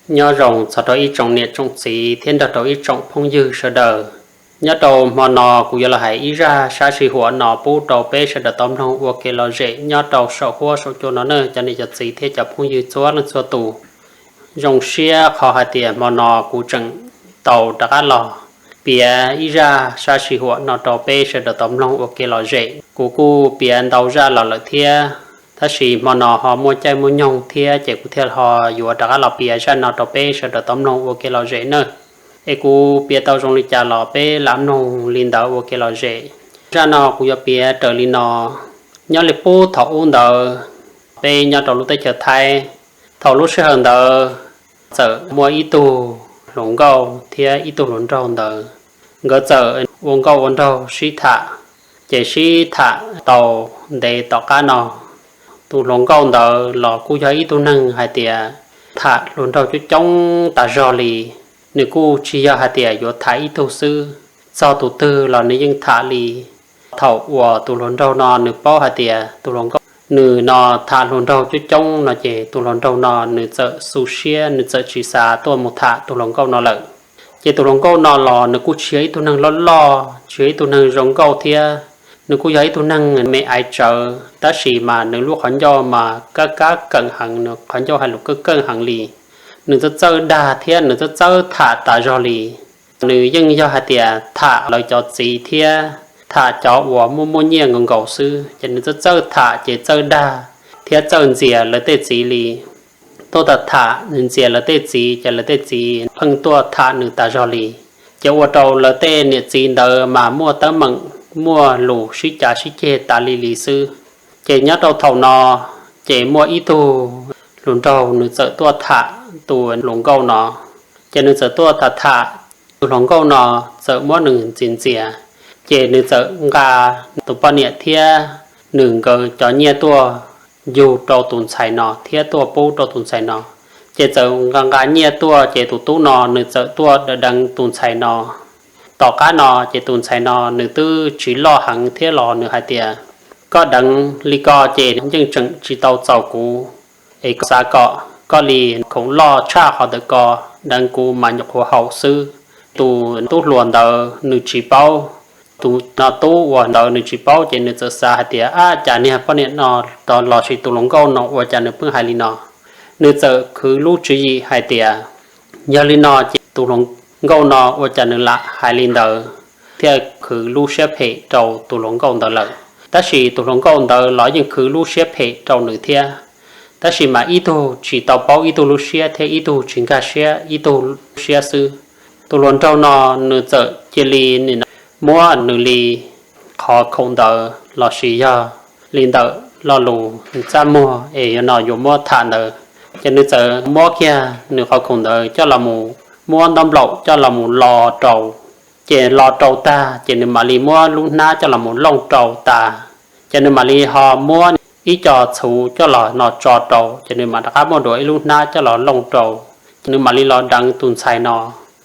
Nyob zoo txog rau ib tsoom niam tsoom txiv thiab nrog rau ib tsoom phooj ywg sawv daws. Nyob rau hmo no kuv yuav los hais ib zaj sab sij huam no pub rau peb sawv daws tau mloog ua kev lom zem nyob rau saum huab saum cua no nawb cov niam cov txiv thiab cov phooj ywg txhua leej txhua tus. Zoo siab qhov hais tias hmo no kuv tseem tau rov qab los piav ib zaj sab sij huam no rau peb sawv daws tau mloog ua kev lom zem. Kuv kuj piav ntau zaj los lawm thiab, tab sis hmo no ho muaj caij muaj nyoog thiab ces kuv thiaj ho yuav rov qab los piav zaj no rau peb sawv daws tau mloog ua kev lom zem nawb. Es kuv piav tau zoo li cas los peb lam mloog li ntawd ua kev lom zem. Zaj no kuv yuav piav raws li no. Nyob li puag thaum ub ntawd, peb nyob rau lub teb chaws Thaib, thaum lub sij hawm ntawd txawm muaj ib tug hluas nkauj thiab ib tug hluas nraug ntawd. Nkawd txawm ua nkauj ua nraug sib tham, ces sib tham tau ntev tom qab no. Tus hluas nkauj ntawd los kuj yog ib tug neeg hais tias tham hluas nraug coob coob tas zog li. Nws kuj tsis yog hais tias yuav tham ib tug xwb, txog tus twg los nws yeej tham li. Thaum uas tus hluas nraug no nws paub hais tias tus hluas nkauj nws no tham hluas nraug coob coob no ces tus hluas nraug no nws txawm xu siab, nws txawm tsis xav tuaj mus tham tus hluas nkauj no lawm. Ces tus hluas nkauj no los nws kuj tsis yog ib tug neeg loj loj, tsis yog ib tug neeg zoo nkauj thiab, nws kuj yog ib tug neeg me aiv tsawv, tab sis mas nws lub qhov ncauj mas kab kab keem heev, nws qhov ncauj hais lus keej keej heev li. Nws txawj txawj dag thiab nws txawj txawj tham tas zog li. Nws yeej yog hais tias tham lawv cov txiv thiab tham cov uas muaj muaj nyiaj nkaus nkaus xwb, ces nws txawj txawj tham ces txawj dag thiab txawj ntxias lawv tej txiv li. Tuaj tham tham ntxias lawv tej txiv ces lawv tej txiv pheej tuaj tham nws tas zog li. Ces ua rau lawv tej niam txiv ntawd mas muaj teeb meem, muaj lus sib cav sib ceg tas li li xwb. Ces nyob rau thaum no, ces muaj ib tug hluas nraug nws txawm tuaj tham tus hluas nkauj no. Ces nws txawm tuaj tham tham, tus hluas nkauj no txawm muab nws ntxias ntxias. Ces nws txawm nqa tus poj niam thiab nws nkawd cov nyiaj tuaj yug rau tus ntxhais no thiab tuaj pub rau tus ntxhais no. Ces txawm nqa nqa nyiaj tuaj, ces tus tub no nws txawm tuaj deev deev tus ntxhais no. Tom qab no ces tus ntxhais no nws twb tsis loj heev thiab los nws hais tias, koj deev li ko ces yeej tseem tsis tau txaus kuv, es koj xav kom koj li khoom loj tshaj qhov ntawm ko, deev kuv mas nyuam qhuav haum xwb. Tus tub hluas ntawd nws tsis paub, tus no tub uas ntawd nws tsis paub ces nws txawm xav hais tias, ab, cas niag poj niam no los sis tus hluas nkauj no ua cas nws pheej hais li no. Nws txawm khwv lub tswv yim hais tias, yog li no ces tus hluas nkauj no ua cas nws lam hais li ntawd, thiaj khwv lub siab phem rau tus hluas nkauj ntawd lawm. Tab sis tus hluas nkauj ntawd los yeej khwv lub siab phem rau nws thiab. Tab sis mas ib tug tsis tau paub ib tug lub siab thiab ib tug tsis nkag siab ib tug lub siab xwb. Tus hluas nraug no nws txawm cia li muab nws li qhov khoom ntawd los sis yog li ntawm lo lus txaj muag es yog no yuav muab tham ntawd, ces nws txawm muab kiag nws qhov khoom ntawd coj los mus, muab ntaub nplaum coj los mus lo rau. Ces lo rau tag ces nws mam li muab lub hnab coj los mus looj rau tas. Ces nws mam li ho muab ib co txhuv coj los no tso rau, ces nws mam rov qab muab dua ib lub hnab coj los looj rau. Ces nws mam li los deev tus ntxhais no.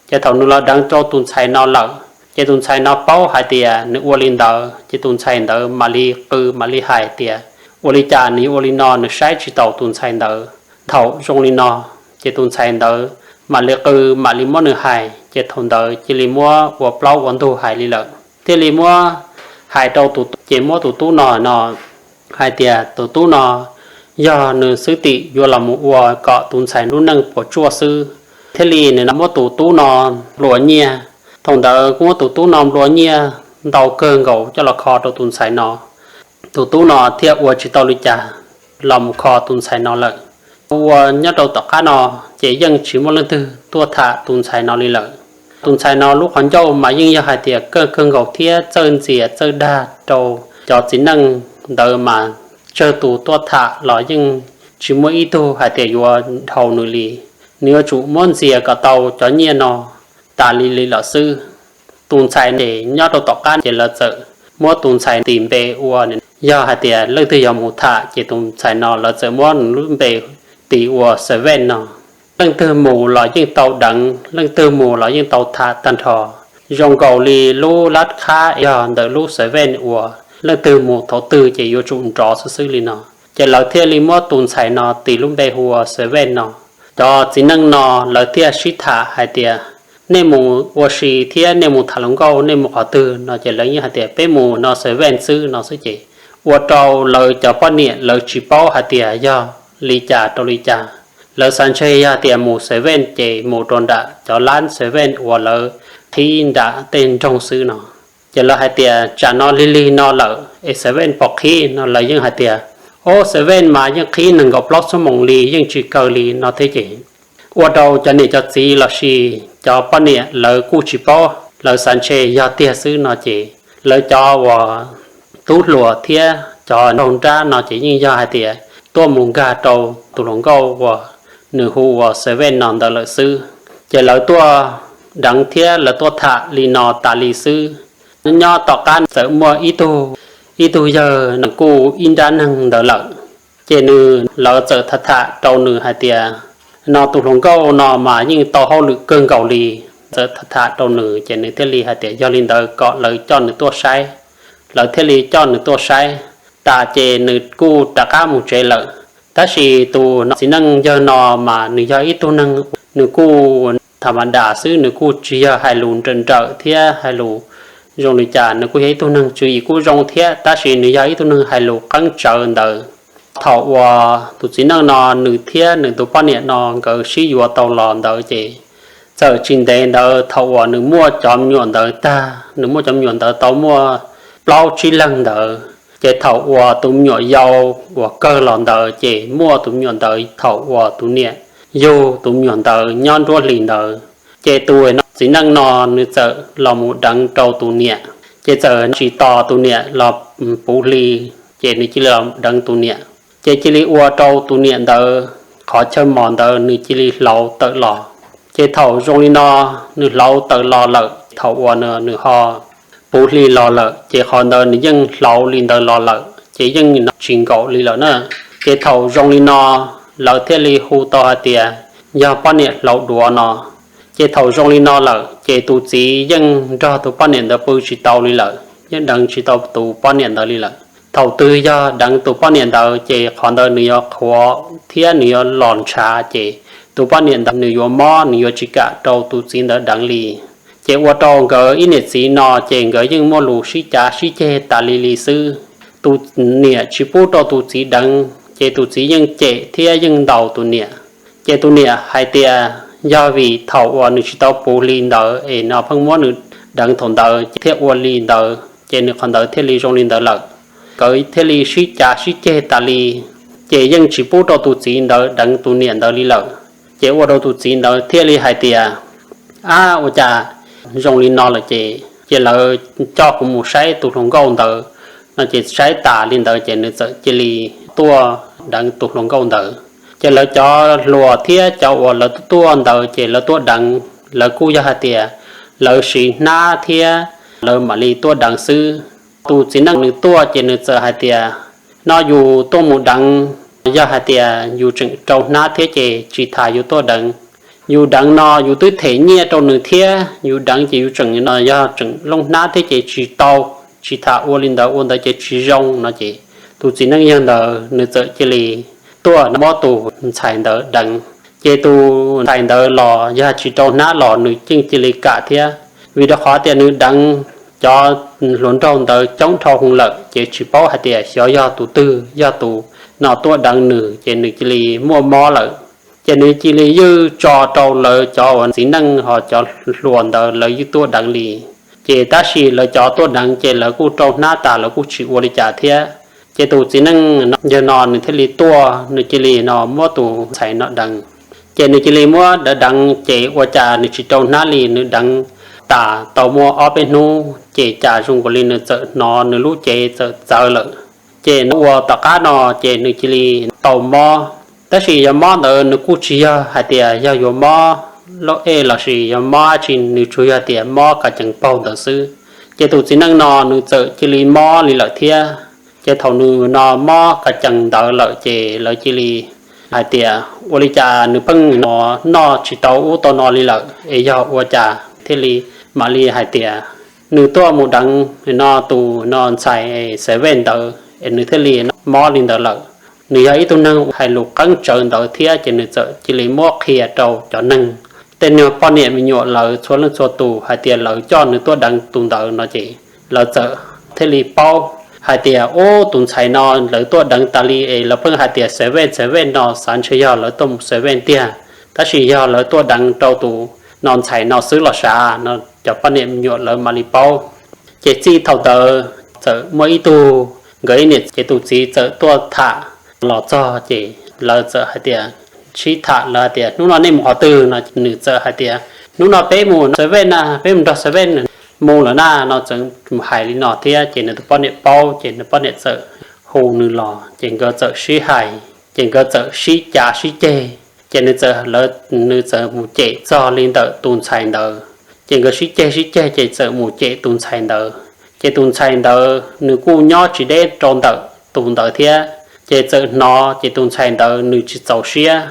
Ces thaum nws los deev rau tus ntxhais no lawm, ces tus ntxhais no paub hais tias nws ua li ntawd, ces tus ntxhais ntawd mam li qw mam li hais tias, ua li cas nws yuav ua li no, nws saib tsis taus tus ntxhais ntawd. Thaum zoo li no, ces tus ntxhais ntawd mam li qw mam li muab nws hais, ces thaum ntawd cia li muab ua plaub ua ntug hais li lawm. Thiaj li muab hais rau tus, ces muab tus tub no no hais tias tus tub no yog nws xwb tim yuav los mus ua kom tus ntxhais lub neej puas tsuaj xwb. Thiaj li nws muab tus tub no nplua nyiaj. Thaum ntawd kuj muab tus tub no nplua nyiaj ntau kawg nkaus coj los kho rau tus ntxhais no. Tus tub no thiaj ua tsis tau li cas los mus kho tus ntxhais no lawm. Ua nyob rau tom qab no, ces yeej tsis muaj leej twg tuaj tham tus ntxhais no li lawm. Tus ntxhais no lub qhov ncauj mas yeej yog hais tias kawg kawg nkaus thiab txawj ntxias txawj dag rau cov txiv neej ntawd mas tsawg tus tuaj tham los yeej tsis muaj ib tug hais tias yuav dhau nws li. Nws yuav tsum muab ntxias kom tau cov nyiaj no tas li li lawm xwb. Tus ntxhais ces nyob rau tom qab ces lawv txawm muab tus ntxhais tis npe ua, yog hais tias leej twg yog mus tham ces tus ntxhais no lawv txawm muab nws lub npe tis ua Seven no. Leej twg mus los yeej tau deev, leej twg mus los yeej tau tham tag nrho. Zoo nkaus li lub lab khab yog ntawm lub Seven uas leej twg mus thaum twg ces yuav tsum nrov xwb xwb li no. Ces lawv thiaj li muab tus ntxhais no tis lub npe hu ua Seven no. Cov txiv neej no lawv thiaj sib tham hais tias, nej mus ua si thiab nej mus tham hluas nkauj nej mus qhov twg no ces lawv yeej hais tias peb mus no Seven xwb no xwb ces ua rau lawv cov poj niam lawv tsis paub hais tias yog li cas rau li cas. Lawv xav ntshe yog tias mus Seven ces mus rau nram cov lab Seven uas lawv qhib nram tej nroog xwb no. Ces lawv hais tias tsam no lig lig no lawm es Seven puas qhib no, lawv yeej hais tias, o, Seven mas yeej qhib nees nkaum plaub xuab moos li yeej tsis kaw li no thiab ces ua rau cov niam cov txiv los sis cov poj niam lawv kuj tsis paub, lawv xav ntshe yog tiag xwb no ces lawv cov uas tub hluas thiab cov nraug nrab no ces yeej yog hais tias tuaj mus nkag rau tus hluas nkauj uas nws hu ua Seven no ntawd lawm xwb. Ces lawv tuaj deev thiab lawv tuaj tham li no tas li xwb. Nyob tom qab txawm muaj ib tug, ib tug yawg nws kuj ib nrab neeg ntawd lawm. Ces nws, lawv txawm tham tham rau nws hais tias, no tus hluas nkauj no mas yeej tau hauj lwm kawg nkaus li. Txawm tham tham rau nws ces nws thiaj li hais tias yog li ntawd kom lawv coj nws tuaj saib. Lawv thiaj li coj nws tuaj saib, tas ces nws kuj rov qab mus tsev lawm. Tab sis tus txiv neej yawg no mas nws yog ib tug neeg, nws kuj tham ma das xwb, nws kuj tsis yog hais lus nrawm nrawm thiab hais lus zoo li cas, nws kuj yog ib tug neeg tswv yim kuj zoo thiab, tab sis nws yog ib tug neeg hais lus qeeb tsawv ntawd. Thaum uas tus txiv neej no nws thiab nws tus poj niam no nkawd sib yuav tau los ntawd ces txawm tsis ntev ntawd thaum uas nws muaj cov me nyuam ntawd tag, nws muaj cov me nyuam ntawd tau muaj plaub tsib leeg ntawd, ces thaum uas tus me nyuam yau uas kawg los ntawd ces muaj tus me nyuam ntawd thaum uas tus niam yug tus me nyuam ntawd nyob nruab hlis ntawd. Ces tus txiv neej no nws txawm los mus deev rau tus niam, ces txawm tsis tos tus niam los puv hli, ces nws cia li los deev tus niam. Ces cia li ua rau tus niam ntawd qhov chaw mos ntawd nws cia li hlauv tawm los. Ces thaum zoo li no nws hlauv tawm los lawm, thaum uas nws ho puv hli los lawm ces qhov ntawd nws yeej hlauv li ntawd los lawm ces yeej tsis nkaum li lawm na. Ces thaum zoo li no lawv thiaj li hu tau hais tias yog poj niam hlauv duav no. Ces thaum zoo li no lawm ces tus txiv yeej nrog tus poj niam ntawd pw tsis tau li lawm, yeej deev tsis tau tus poj niam ntawd li lawm. Thaum twg yog deev tus poj niam ntawd ces qhov ntawd nws yuav qhuav thiab nws yuav los ntshav ces tus poj niam ntawd nws yuav mob, nws yuav tsis kam rau tus txiv ntawd deev li. Ces ua rau nkawd ib niam txiv no ces nkawd yeej muaj lus sib cav sib ceg tas li li xwb. Tus niam tsis pub rau tus txiv deev ces tus txiv yeej cem thiab yeej ntaus tus niam. Ces tus niam hais tias yog vim thaum uas nws tsis tau puv hli ntawd es no pheej muab nws deev thaum ntawd thiaj ua li ntawd ces nws qhov ntawd thiaj li zoo li ntawd lawm. Nkawd thiaj li sib cav sib ceg tas li, ces yeej tsis pub rau tus txiv ntawd deev tus niam ntawd li lawm. Ces ua rau tus txiv ntawd thiaj li hais tias, ab, ua cas zoo li no lawm ces, ces lawv coj kuv mus saib tus hluas nkauj ntawd no. Ces saib tas li ntawd ces nws txawm cia li tuaj deev tus hluas nkauj ntawd. Ces lawv cov hluas thiab cov uas lawv tuaj ntawd ces lawv tuaj deev, lawv kuj yog hais tias lawv siv hnab thiab lawv mam li tuaj deev xwb. Tus txiv neej nws tuaj ces nws txawm hais tias, no yus tuaj mus deev, yog hais tias yus tseem rau hnab thiab ces tsis tas yus tuaj deev. Yus deev no yus twb them nyiaj rau nws thiab, yus deev ces yus tseem no yog tseem looj hnab thiab ces tsis tau, tsis tas ua li ntawd, ua ntawd ces tsis zoo no ces tus txiv neej yawg ntawd nws txawm cia li tuaj muab tus ntxhais ntawd deev. Ces tus ntxhais ntawd los yog tsis rau hnab los nws yeej cia li kam thiab, vim rau qhov tias nws deev cov hluas nraug ntawd coob dhau hwv lawm ces tsis paub hais tias xyov yog tus twg yog tus no tuaj deev nws ces nws cia li muaj mob lawm. Ces nws cia li ywj tso rau lawv cov uas txiv neej ho cov hluas ntawd lawv ywj tuaj deev li. Ces tab sis lawv cov tuaj deev ces lawv kuj rau hnab tas lawv kuj tsis ua li cas thiab. Ces tus txiv neej yawg no nws thiaj li tuaj, nws cia li no muab tus ntxhais no deev. Ces nws cia li muab deev deev ces ua cas nws tsis rau hnab li, nws deev tas tau muaj ob peb hnub ces cas zoo nkaus li nws txawm hnov nws lub cev txawm txawv lawm. Ces ua tom qab no ces nws cia li tau mob. Tab sis yog mob ntawd nws kuj tsis yog hais tias yog yuav mob lauj ej lossis yog mob dab tsi, nws tsuas yog tias mob ka cees paug ntawd xwb. Ces tus txiv neej no nws txawm cia li mob li lawm thiab. Ces thaum nws no mob ka cees ntawd lawm ces lawv cia li hais tias ua li cas nws pheej no noj tsis tau ub tau no li lawm es yog ua cas thiaj li mam li hais tias nws tuaj mus deev no tus no ntxhais Seven ntawd es nws thiaj li mob li ntawd lawm. Nws yog ib tug neeg hais lus qeeb tsawv ntawd thiab ces nws txawm cia li muab qhia rau cov neeg, tej niag poj niam me nyuam lawv txhua leej txhua tus hais tias lawv coj nws tuaj deev tus ntawd no ces lawv txawm thiaj li paub hais tias ub, tus ntxhais no lawv tuaj deev tas li es lawv pheej hais tias seven seven no xav ntshe yog lawv tuaj mus seven tiag, tab sis yog lawv tuaj deev rau tus no ntxhais no xwb los sav no. Cov poj niam me nyuam lawv mam li paub. Ces txij thaum ntawd txawm muaj ib tug, nkawd ib niam ces tus txiv txawm tuaj tham los txog ces lawv txawm hais tias, sib tham lawv hais tias hnub no nej mus qhov twg no, nws txawm hais tias hnub no peb mus seven na, peb mus nrog seven mus lawm na no, txawm mus hais li no thiab ces nws tus poj niam paub ces nws poj niam txawm hu nws los ces nkawd txawm sib hais ces nkawd txawm sib cav sib ceg ces nws txawm, nws txawm mus cem txog li ntawm tus ntxhais ntawd. Ces nkawd sib ceg sib ceg ces txawm mus cem tus ntxhais ntawd. Ces tus ntxhais ntawd nws kuj nyob tsis deb rau ntawm tus ntawd thiab, ces txawm hnov ces tus ntxhais ntawd nws tsis txaus siab.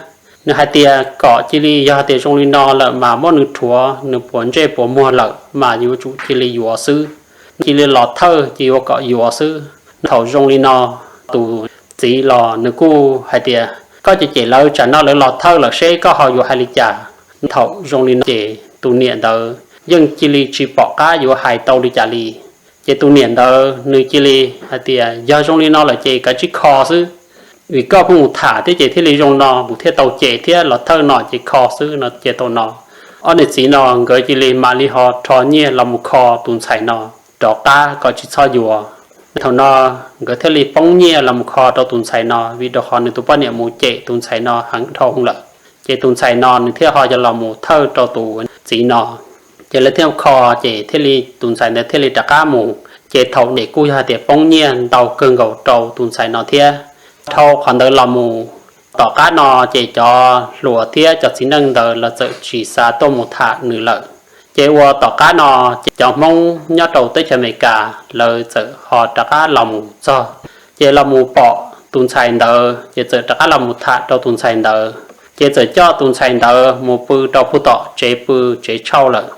Nws hais tias kom cia li yog tias zoo li no lawm mas muab nws rhuav, nws puas ntsej puas muag lawm mas yuav tsum cia li yuav xwb, cia li los thawj ces yuav kom yuav xwb. Thaum zoo li no tus txiv los nws kuj hais tias koj cem cem lawv, tsam no lawv los thawj lawm seb koj ho yuav hais li cas. Thaum zoo li no ces tus niam ntawd yeej cia li tsis pom qab yuav hais tau li cas li. Ces tus niam ntawd nws cia li hais tias yog zoo li no lawm ces kav tsij kho xwb. Vim koj pheej mus tham thiab ces thiaj li zoo no, kuv thiaj tau cem thiab los thawj no ces kho xwb no ces tau no. Ob niam txiv no nkawd cia li mam li ho rho nyiaj los mus kho tus ntxhais no rov qab kom tsis txhob yuav. Thaum no nkawd thiaj li poob nyiaj los mus kho rau tus ntxhais no, vim rau qhov nws tus poj niam mus cem tus ntxhais no heev dhau lawm. Ces tus ntxhais no nws thiaj ho yuav los mus thawj rau tus txiv no. Ces lawv thiaj kho, ces thiaj li tus ntxhais ntawd thiaj li rov qab mus. Ces thaum ces kuj yog hais tias poob nyiaj ntau kawg nkaus rau tus ntxhais no thiab. Dhau qhov ntawd los mus, tom qab no ces cov hluas thiab cov txiv neej ntawd lawv txawm tsis xav tuaj mus tham nws lawm. Ces ua tom qab no ces cov Hmoob nyob rau teb chaws Amelikas lawv txawm ho rov qab los mus txog. Ces los mus pom tus ntxhais ntawd ces txawm rov qab los mus tham rau tus ntxhais ntawd, ces txawm coj tus ntxhais ntawd mus pw rau puag tom tsev pw, tsev tshauj lawm.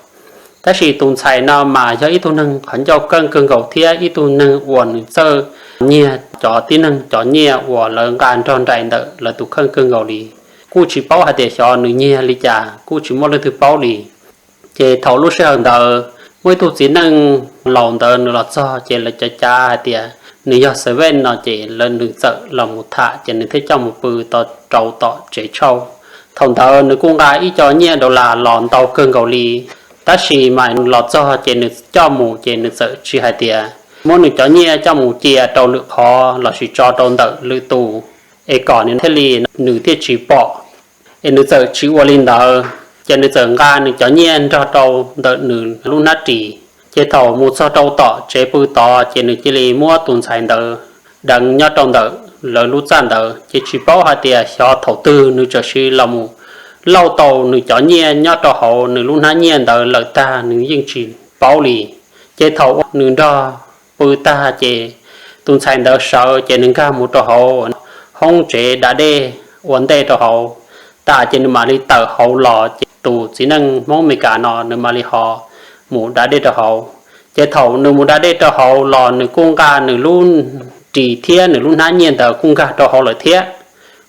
Tab sis tus ntxhais no mas yog ib tug neeg qhov ncauj keej kawg nkaus thiab ib tug neeg uas nws txawj nyiag cov tib neeg cov nyiaj uas lawv nqa nrog nraim ntawm lawv tus kheej kawg nkaus li. Kuj tsis paub hais tias xyov nws nyiag li cas, kuj tsis muaj leej twg paub li. Ces thaum lub sij hawm ntawd muaj ib tug txiv neej laus ntawd nws los txog ces lawv cav cav hais tias nws yog seven no ces lawv, nws txawm los mus tham ces nws thiaj coj mus pw rau tom tsev tshauj. Thaum ntawd nws kuj nqa ib co nyiaj dollar los ntau kawg nkaus li. Tab sis mas los txog ces nws coj mus ces nws txawm tsis hais tias muab nws cov nyiaj coj mus cia rau lwm qhov lossis tso rau ntawm lwm tus, es kom nws thiaj li, nws thiaj tsis pom. Es nws txawm tsis ua li ntawd, ces nws txawm nqa nws cov nyiaj nrog rau ntawm nws lub hnab ris. Ces thaum mus txog rau tom tsev pw tod ces nws cia li muab tus ntxhais ntawd deev nyob rau ntawm lawv lub txaj ntawd. Ces tsis paub hais tias xyov thaum twg nws txawm cia li los mus lauj tau nws cov nyiaj nyob rau hauv nws lub hnab nyiaj ntawd lawm tag nws yeej tsis paub li. Ces thaum nws nrog pw tag ces tus ntxhais ntawd sawv ces nws nkag mus rau hauv hoob tsev da dej ua ntej rau hauv tas ces nws mam li tawm hauv los ces tus txiv neej Hmoob Amelikas no nws mam li ho mus da dej rau hauv. Ces thaum nws mus da dej rau hauv los nws kuj nqa nws lub ris thiab nws lub hnab nyiaj ntawd kuj nkag rau hauv lawm thiab,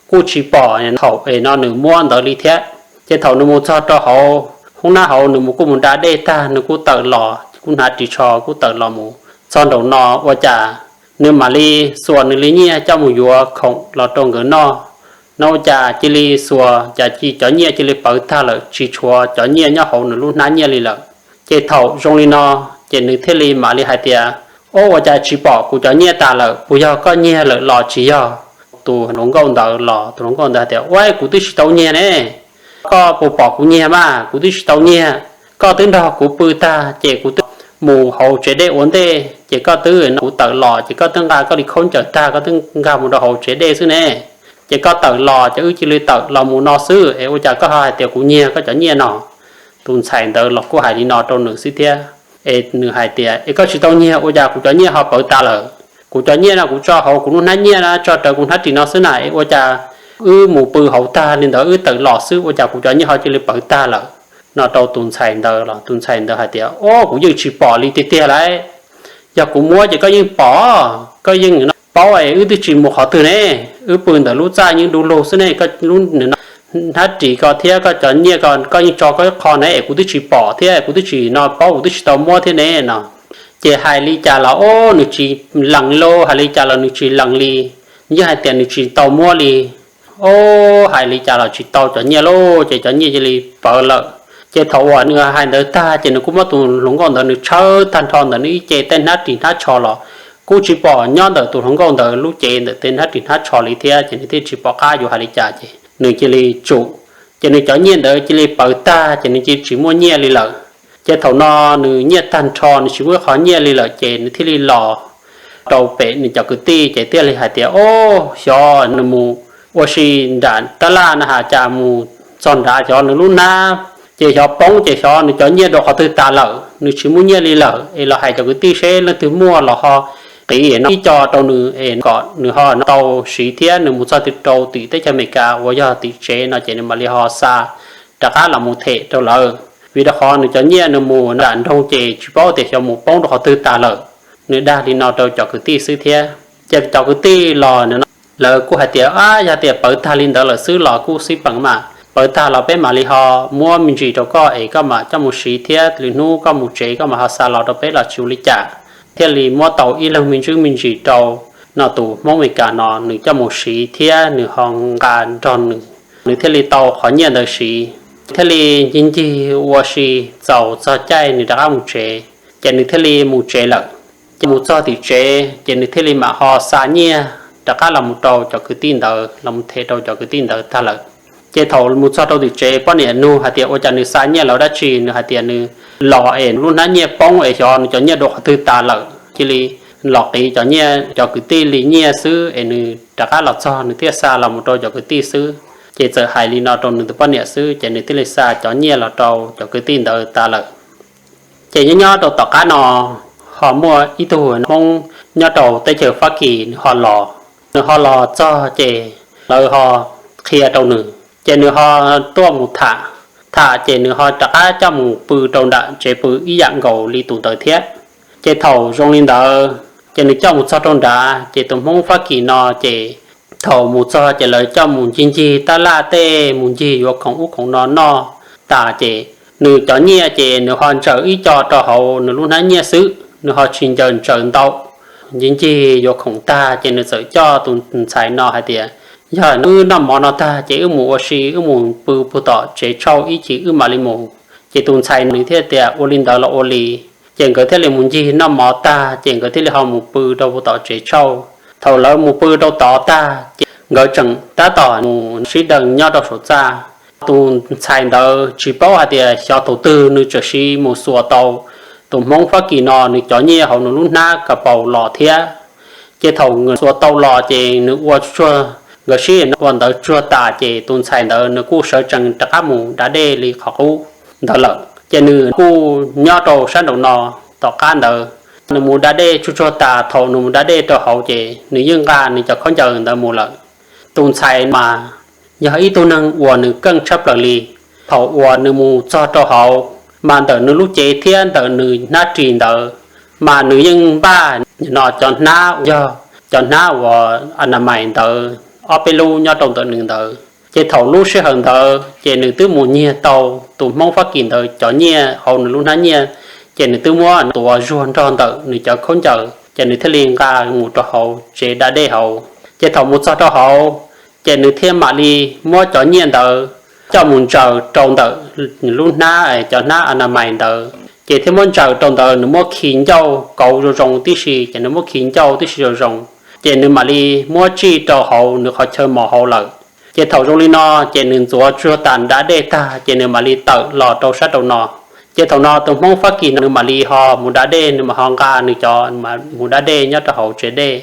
kuj tsis pom thaum es no nws muab ntawd li thiab. Ces thaum nws mus txog rau hauv hoob nab hauv nws mus kuj mus da dej tag nws kuj tawm los kuj hnav ris tsho kuj tawm los mus txog nraum no ua cas nws mam li xuas nws li nyiaj coj mus yuav khoom los rau nkawd noj. No ua cas cia li xuas cas cov nyiaj cia li pawv tag lawm tsis tshuav cov nyiaj nyob hauv nws lub hnab nyiaj li lawm. Ces thaum zoo li no ces nws thiaj li mam li hais tias, Ob, ua cas tsis pom kuv cov nyiaj tas lawm, puas yog koj nyiag lawm los tsis yog? Tus hluas nkauj ntawd los tus hluas nkauj ntawd hais tias, Ua, kuv twb tsis tau nyiag ne. Koj puas pom kuv nyiag mas? Kuv twb tsis tau nyiag. Koj twb nrog kuv pw tag ces kuv twb mus hauv tsev dej ua ntej ces koj twb, kuv tawm los ces koj twb nqa koj li khaub ncaws tag koj twb nkag mus rau hauv tsev dej xwb ne. Ces koj tawm los ces wb cia li tawm los mus no xwb es ua cas koj ho hais tias kuv nyiag koj cov nyiaj no? Tus ntxhais ntawd los kuj hais li no rau nws xwb thiab. Es nws hais tias, Es koj tsis tau nyiag ua cas kuv cov nyiaj ho pawv tas lawm? Kuv cov nyiaj no kuv tso hauv kuv lub hnab nyiaj na, tso rawv kuv hnab ris no xwb na, es ua cas wb mus pw hauv tag li ntawd wb tawm los xwb ua cas kuv cov nyiaj ho cia li pawv tag lawm? No rau tus ntxhais ntawd los tus ntxhais ntawd hais tias, Ob, kuv yeej tsis pom li tiag tiag lauj. Yog kuv muab ces koj yeej pom, koj yeej paub es wb twb tsis mus qhov twg ne. wb pw ntawm lub txaj yeej du lug xwb ne, koj lub hnab ris ko thiab koj cov nyiaj ko koj yeej tso koj ib qho ne es kuv twb tsis pom thiab kuv twb tsis no paub, kuv twb tsis tau muab thiab ne no. Ces hais li cas los ob nws tsis lees li, hais li cas los nws tsis lees li, yeej hais tias nws tsis tau muab li. Ob hais li cas los tsis tau cov nyiaj lauj, ces cov nyiaj cia li pawv lawm. Ces thaum uas nws hais ntawd tag ces nws kuj muab tus hluas nkauj ntawd nws tshawb tag nrho ntawm nws ib ce tej hnab ris hnab tsho los kuj tsis pom nyob ntawm tus hluas nkauj ntawd lub cev ntawm tej hnab ris hnab tsho li thiab, ces nws thiaj tsis pom qab yuav hais li cas ces nws cia li tsum. Ces nws cov nyiaj ntawd cia li pawv tag ces nws cia li tsis muaj nyiaj li lawm. Ces thaum no nws nyiaj tag nrho nws tsis muaj qhov nyiaj li lawm ces nws thiaj li los rau pem nws cov kwv tij ces thiaj li hais tias, Ob, xyov nws mus ua si nram tab laj no has cas mus txog nrad xyov nws lub hnab ces xyov poob ces xyov nws cov nyiaj dua qhov twg tas lawm, nws tsis muaj nyiaj li lawm es los hais cov kwv tij seb leej twg muaj los ho qiv no ib co rau nws es kom nws ho tau siv thiab nws mus txog rau tim teb chaws Amelikas uas yog tim tsev no ces nws mam li ho xa rov qab los mus them rau lawv. Vim rau qhov nws cov nyiaj nws mus nram nroog ces tsis paub tias xyov mus poob rau qhov twg tas lawm. Nws dag li no rau cov kwv tij xwb thiab. Ces cov kwv tij los lawv kuj hais tias, Ab, yog tias pawv tag li ntawd lawm xwb los kuj xij peem mas, pawv tag los peb mam li ho muab me ntsis rau koj es koj mam coj mus siv thiab lwm hnub koj mus tsev koj mam ho xa los rau peb los tsis ua li cas. Thiaj li muab tau ib leeg me ntsis me ntsis rau no tus Hmoob Amelikas no nws coj mus siv thiab nws ho nqa nrog nws, nws thiaj li tau qhov nyiaj ntawd siv. Thiaj li ncig ncig ua si txaus txog caij nws rov qab mus tsev, ces nws thiaj li mus tsev lawm. Ces mus txog tim tsev ces nws thiaj li mam ho xa nyiaj rov qab los mus rau cov kwv tij ntawd, los mus them rau cov kwv tij ntawd tag lawm. Ces thaum mus txog rau tim tsev poj niam nug hais tias ua cas nws xa nyiaj los dab tsi, nws hais tias nws los es lub hnab nyiaj poob es xyov nws cov nyiaj dua qhov twg tas lawm, cia li los qiv cov nyiaj cov kwv tij li nyiaj xwb es nws rov qab los txog nws thiaj xa los mus rau cov kwv tij xwb. Ces txawm hais li no rau nws tus poj niam xwb ces nws thiaj li xa cov nyiaj los rau cov kwv tij ntawd tas lawm. Ces nyob nyob rau tom qab no ho muaj ib tug Hmoob nyob rau teb chaws Fab Kis nws ho los, nws ho los txog ces lawv ho qhia rau nws ces nws ho tuaj mus tham, tham ces nws ho rov qab coj mus pw rau nram tsev pw ib yam nkaus li tus ntawd thiab. Ces thaum zoo li ntawd ces nws coj mus txog rau nrad ces tus Hmoob Fab Kis no ces thaum mus txog ces lawv coj mus ncig ncig tab laj tej, mus ncig yuav khoom ub khoom no noj tas ces nws cov nyiaj ces nws ho ntsaws ib co rau hauv nws lub hnab nyiaj xwb, nws ho tsis ncaws ntsaws ntau. Ncig ncig yuav khoom tag ces nws txawm coj tus ntxhais no hais tias, Yog wb noj mov no tag ces wb mus ua si, wb mus pw puag tom tsev tshauj ib chim wb mam li mus. Ces tus ntxhais nws thiaj tias ua li ntawd los ua li. Ces nkawd thiaj li mus ncig noj mov tag ces nkawd thiaj li ho mus pw rau puag tom tsev tshauj. Thaum lawv mus pw rau tod tag ces nkawd tseem tab tom mus sib deev nyob rau saum txaj. Tus ntxhais ntawd tsis paub hais tias xyov thaum twg nws txawm sim mus xuas tau tus Hmoob Fab Kis no nws cov nyiaj hauv nws lub hnab ka paus los thiab. Ces thaum nws xuas tau los ces nws ua tsuag, nkawd sib ua ntawd tsuag tas ces tus ntxhais ntawd nws kuj sawv tsees rov qab mus da dej li qhov qub ntawd lawm. Ces nws kuj nyob rau sab nraum no tom qab ntawd, nws mus da dej tsuag tsuag tas, thaum nws mus da dej rau hauv ces nws yeej nqa nws cov khaub ncaws ntawd mus lawm. Tus ntxhais mas yog ib tug neeg uas nws keej tshaj plaws li. Thaum uas nws mus txog rau hauv mas ntawm nws lub cev thiab ntawm nws hnab ris ntawd mas nws yeej npaj no cov hnab, yog cov hnab uas anamais ntawd ob peb lub nyob rau ntawm nws ntawd. Ces thaum lub sij hawm ntawd ces nws twb mus nyiag tau tus Hmoob Fab Kis ntawd cov nyiaj hauv nws lub hnab nyiaj, ces nws twb muab tuav zuag nrog ntawm nws cov khaub ncaws ces nws thiaj li nqa mus rau hauv tsev da dej hauv. Ces thaum mus txog rau hauv ces nws thiaj mam li muab cov nyiaj ntawd coj mus ntsaws rau ntawm lub hnab, cov hnab anamais ntawd, ces thiaj muab ntsaws rau ntawd, nws muab khi ncauj kauv zoo zoo tib si, ces nws muab khi ncauj tib si zoo zoo, ces nws mam li muab tsij rau hauv nws qhov chaw mos hauv lawm. Ces thaum zoo li no ces nws ntxuav tsuag tas da dej tag ces nws mam li tawm los rau sab rau no. Ces thaum no tus Hmoob Fab Kis no nws mam li ho mus da dej, nws mam ho nqa nws cov mus da dej nyob rau hauv tsev dej.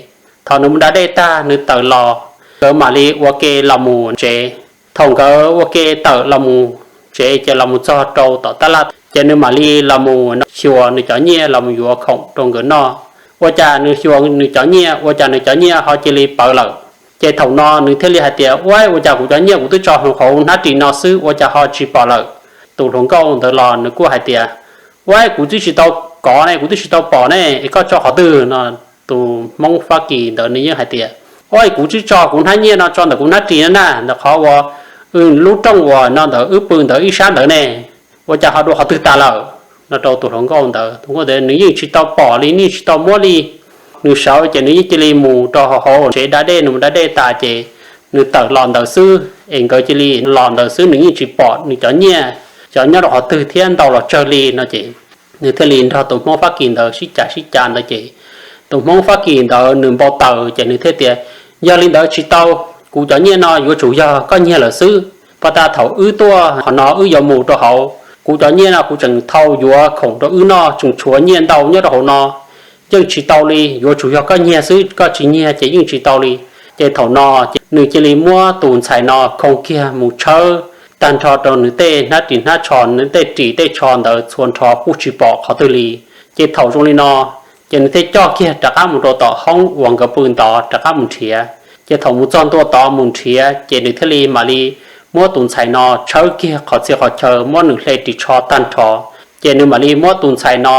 Thaum nws mus da dej tag nws tawm los, nkawd mam li ua ke los mus tsev. Thaum nkawd ua ke tawm los mus tsev ces los mus txog rau tom tab laj ces nws mam li los mus xyuas nws cov nyiaj los mus yuav khoom rau nkawd noj. Ua cas nws xyuas nws cov nyiaj ua cas nws cov nyiaj ho cia li pawv lawm. Ces thaum no nws thiaj li hais tias, Ua, ua cas kuv cov nyiaj kuv twb tso hauv hnab ris no xwb ua cas ho tsis pom lawm? Tus hluas nkauj ntawd los nws kuj hais tias, Ua, kuv twb tsis tau kov ne, kuv twb tsis tau pom ne, es koj tso qhov twg no? Tus Hmoob Fab Kis ntawd nws yeej hais tias, Ua kuv tsis tso kuv hnab nyiaj no tso ntawm kuv hnab ris na, ntawm qhov uas lub rooj uas no ntawm wb pw ntawd ib sab ntawd ne, ua cas ho dua qhov twg tas lawm? No rau tus hluas nkauj ntawd. Tus nkauj ntawd nws yeej tsis tau pom li, nws tsis tau muab li. Nws sawv ces nws yeej cia li mus rau hauv tsev da dej, nws mus da dej tas ces nws tawm los ntawd xwb es nkawd cia li los ntawd xwb, nws yeej tsis pom nws cov nyiaj, cov nyob rau qhov twg thiab ntau los tsawg li no ces nws thiaj li nrog tus Hmoob Fab Kis ntawd sib cav sib cav ntawd ces tus Hmoob Fab Kis ntawd nws npau taws ces nws thiaj tias, yog li ntawd tsis tau, kuv cov nyiaj no yuav tsum yog koj nyiag lawm xwb. Pab tas thaum wb tuaj qhov no wb yuav mus rau hauv, kuv cov nyiaj no kuv tseem thau yuav khoom rau wb noj, tseem tshuav nyiaj ntau nyob rau hauv no, yeej tsis tau li, yuav tsum yog koj nyiag xwb, koj tsis nyiag ces yeej tsis tau li. Ces thaum no ces nws cia li muab tus ntxhais no khoo kiag mus tshawb tag nrho rau nws tej hnab ris hnab tsho, nws tej ris tej tsho ntawd txhua nrho kuj tsis pom qhov twg li. Ces thaum zoo li no ces nws thiaj coj kiag rov qab mus rau tom hoob uas nkawd pw ntawd rov qab mus nrhiav. Ces thaum mus txog ntua tod mus nrhiav ces nws thiaj li mam li muab tus ntxhais no tshawb kiag qhov txhia qhov chaw, muab nws hle ris tsho tag nrho. Ces nws mam li muab tus ntxhais no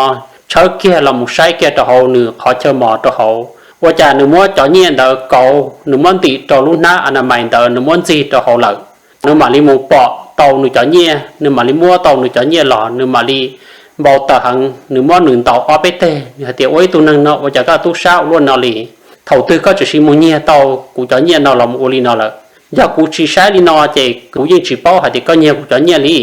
tshawb kiag los mus saib kiag rau hauv nws qhov chaw mos rau hauv, ua cas nws muab cov nyiaj ntawd kauv, nws muab ntim rau lub hnab a na mais ntawd, nws muab ntxig rau hauv lawm. Nws mam li mus pom tau nws cov nyiaj, nws mam li muab tau nws cov nyiaj los, nws mam li npau taws heev, nws muab nws ntaus ob peb teg, nws hais tias, ua ib tug neeg no ua cas koj tub sab ua luaj no li? Thaum twg koj tseem sim mus nyiag tau kuv cov nyiaj no los mus ua li no lawm? Yog kuv tsis saib li no ces kuv yeej tsis paub hais tias koj nyiag kuv cov nyiaj li.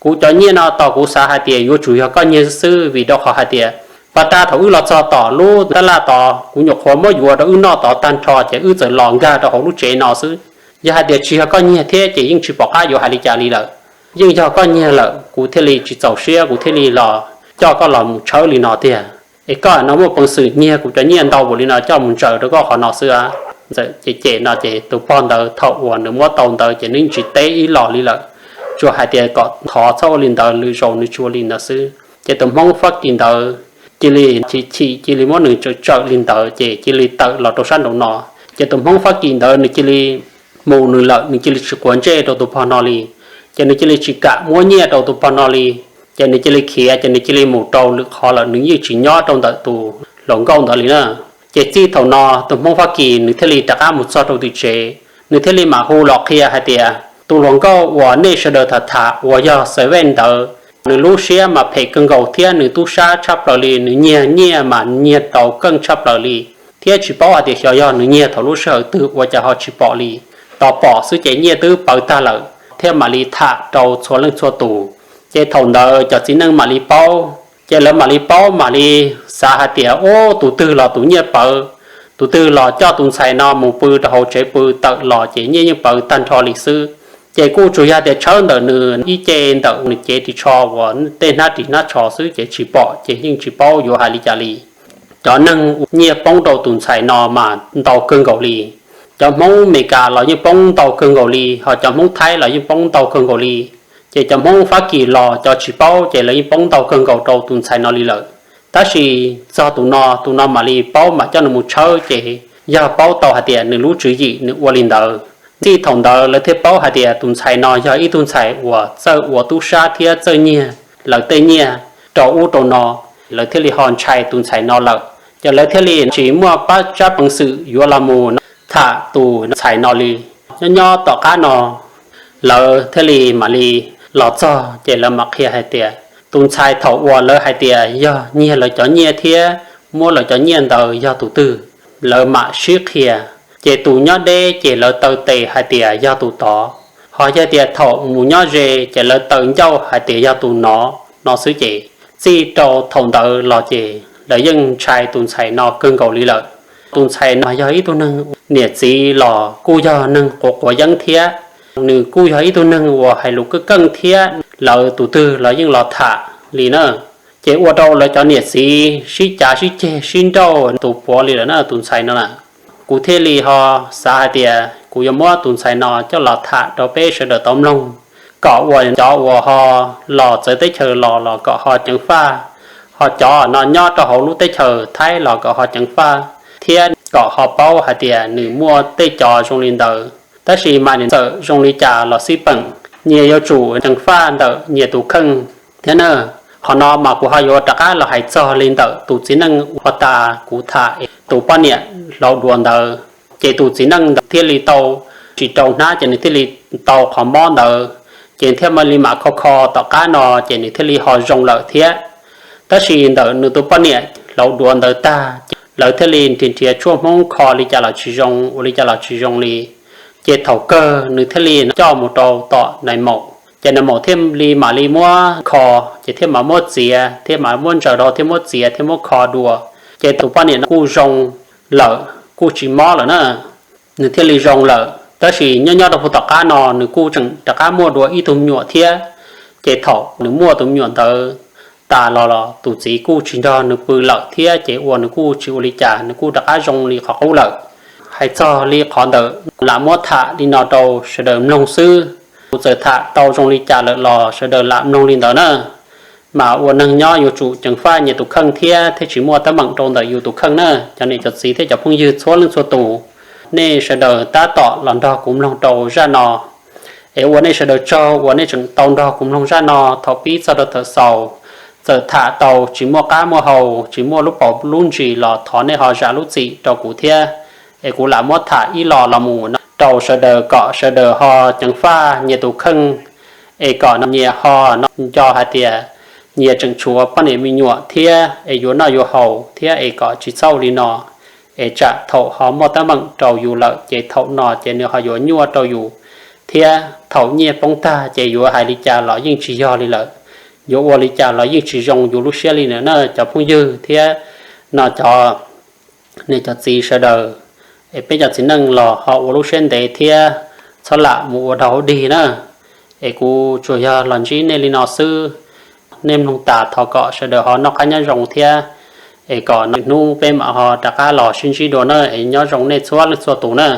Kuv cov nyiaj no tos kuv xav hais tias yuav tsum yog koj nyiag xwb, vim rau qhov hais tias pab tas thaum wb los txog tom lub tab laj tod, kuv nyuam qhuav muab yuav rau wb noj tod tag nrho ces wb txawm los nkag rau hauv lub tsev no xwb. Yog hais tias tsis yog koj nyiag thiab ces yeej tsis pom qab yuav hais li cas li lawm. Yeej yog koj nyiag lawm kuv thiaj li tsis txaus siab, kuv thiaj li los coj koj los mus tshawb li no tiag. Es koj no muaj peev xwm nyiag kuv cov nyiaj ntau npaum li no coj mus ntsaws rau koj qhov no xwb a? Ntxawm cem cem no ces tus pog ntawd thaum uas nws muab tau ntawd ces nws tsis teb ib los li lawm, tsuas hais tias kom thov txhob ua li ntawd, lwm zaus nws tsis ua li ntawd xwb. Ces tus Hmoob Fab Kis ntawd cia li chim chim cia li muab nws tsawm tsawm li ntawd ces cia li tawm los rau sab nraud no. Ces tus Hmoob Fab Kis ntawd nws cia li mus nws lawm, nws cia li tsis quav ntsej rau tus pog no li. Ces nws cia li tsis kam muab nyiaj rau tus pog no li. Ces nws cia li khiav, ces nws cia li mus rau lwm qhov lawm, nws yeej tsis nyob rau ntawm tus hluas nkauj ntawd li na. Ces txij thaum no tus Hmoob Fab Kis nws thiaj li rov qab mus txog rau tim tsev, nws thiaj li mam hu los qhia hais tias, tus hluas nkauj uas nej sawv daws tham tham uas yog Xav Vej ntawd, nws lub siab mas phem kawg nkaus thiab nws tub sab tshaj plaws li, nws nyiag nyiaj mas nyiag tau keej tshaj plaws li, thiab tsis paub hais tias xyov yog nws nyiag thaum lub sij hawm twg ua cas ho tsis pom li. Tos pom xwb ces nyiaj twb pawv tag lawm, thiaj mam li tham rau txhua leej txhua tus. Ces thaum ntawd cov txiv neej mam li paub, ces lawv mam li paub mam li xav hais tias, ub, tus twg los tus nyiaj pawv, tus twg los coj tus ntxhais no mus pw rau hauv tsev pw tawm los ces nyiaj yeej pawv tag nrho li xwb. Ces kuj tsuas yog tias tshawb ntawm nws ib ce ntawm nws cev ris tsho uas tej hnab ris hnab tsho xwb ces tsis pom ces yeej tsis paub yuav hais li cas li. Cov neeg ua nyiaj poob rau tus ntxhais no mas ntau kawg nkaus li. Cov Hmoob Meskas los yeej poob ntau kawg nkaus li, ho cov Hmoob Thaib los yeej poob ntau kawg nkaus li. Ces cov Hmoob Fab Kis los cov tsis paub ces lawv yeej poob ntau kawg nkaus rau tus ntxhais no li lawm. Tab sis txog tus no, tus no mam li paub mam coj nws mus tshawb ces yog paub tau hais tias nws lub tswv yim nws ua li ntawd. Txij thaum ntawd lawv thiaj paub hais tias tus ntxhais no yog ib tug ntxhais uas txawj ua tub sab thiab txawj nyiag lawv tej nyiaj rau ub rau no, lawv thiaj li ho ntshai tus ntxhais no lawm. Ces lawv thiaj li tsis muaj pab tsab peev xwm yuav los mus tham tus ntxhais no li. Nyob nyob tom qab no lawv thiaj li mam li los txog ces lawv mam qhia hais tias tus ntxhais thaum uas lawv hais tias yog nyiag lawv cov nyiaj thiab muab lawv cov nyiaj ntawd yog tus twg, lawv mam sib qhia. Ces tus nyob deb ces lawv taw tes hais tias yog tus tod, ho yog tias thaum mus nyob ze ces lawv taw ncauj hais tias yog tus no, no xwb ces txij rau thaum ntawd los ces lawv yeej ntshai tus ntxhais no kawg nkaus li lawm. Tus ntxhais no yog ib tug neeg niam txiv los kuj yog neeg quav quav yeeb thiab, nws kuj yog ib tug neeg uas hais lus keej keej thiab, lawv tus twg los yeej los tham li na. Ces ua rau lawv cov niam txiv sib cav sib ceg sib nrauj tus puav li lawm na tus ntxhais no na. Kuv thiaj li ho xav hais tias kuv yuav muab tus ntxhais no coj los tham rau peb sawv daws tau mloog, kom uas cov uas ho los txawv teb chaws los los kom ho ceev faj, ho cov no nyob rau hauv lub teb chaws Thaib los kom ho ceev faj, thiab kom ho paub hais tias nws muaj tej cov zoo li ntawd. Tab sis mas nws txawm zoo li cas los xij peem, nyias yuav tsum ceev faj ntawm nyias tus kheej thiab na. Qhov no mas kuv ho yuav rov qab los hais txog li ntawm tus txiv neej uas tas kuv tham tus poj niam hlau duav ntawd. Ces tus txiv neej ntawd thiaj li tau tsis rau hnab ces nws thiaj li tau qhov mob ntawd, ces thiaj mam li mam kho kho tom qab no ces nws thiaj li ho zoo lawm thiab. Tab sis ntawm nws tus poj niam hlauv duav ntawd tag, lawv thiaj li nrhiav nrhiav tshuaj hmoob kho li cas los tsis zoo, ua li cas los tsis zoo li. Ces thaum kawg nws thiaj li coj mus rau tom nais maum, ces nais maum thiaj li mam li muab kho, ces thiaj mam muab txiav, thiaj mam muab ntsaws rau thiab muab txiav thiab muab kho dua. Ces tus poj niam no kuj zoo lawm, kuj tsis mob lawm na, nws thiaj li zoo lawm. Tab sis nyob nyob rau puag tom qab no nws kuj tseem rov qab muaj dua ib tug me nyuam thiab. Ces thaum nws muaj tus me nyuam ntawd tas los los tus txiv kuj tsis nrog nws pw lawm thiab, ces ua nws kuj tsis ua li cas, nws kuj rov qab zoo li qhov qub lawm. Hais txog li qhov ntawm lam muab tham li no rau sawv daws mloog xwb. Kuv txawm tham tau zoo li cas lawm los sawv daws lam mloog li ntawd na. Mas ua neeg nyob yuav tsum ceev faj nyias tus kheej thiab thiaj tsis muaj teeb meem rau ntawm yus tus kheej na cov niam cov txiv thiab cov phooj ywg txhua leej txhua tus. Nej sawv daws tab tom los nrog kuv mloog rau zaj no, es ua nej sawv daws tsaug uas nej tseem tau nrog kuv mloog zaj no thaum pib txog rau thaum xaus. Txawm tham tau tsis muaj qab muaj hau, tsis muaj lub paus lub ntsis los thov nej ho zam lub txim rau kuv thiab. Es kuv lam muab tham ib los los mus no rau sawv daws kom sawv daws ho ceev faj nyias tus kheej, es kom nyias ho nco hais tias nyias tseem tshuav poj niam me nyuam thiab es yuav noj yuav haus thiab es kom tsis txhob ua li no, es tsam thaum ho muaj teeb meem rau yus lawm ces thaum no ces nws ho yuav nyuaj rau yus, thiab thaum nyiaj poob tag ces yuav hais li cas los yeej tsis yog li lawm, yuav ua li cas los yeej tsis zoo yus lub siab li na cov phooj ywg thiab no cov niam cov txiv sawv daws. Es peb cov txiv neej los ho ua lub siab ntev thiab txhob lam mus ua dog ua dig na. Es kuv tsuas yog los ntsib nej li no xwb. Nej mloog tas thov kom sawv daws ho noj qab nyob zoo thiab, es kom hnub peb mam ho rov qab los sib ntsib dua na, es nyob zoo nej txhua leej txhua tus na.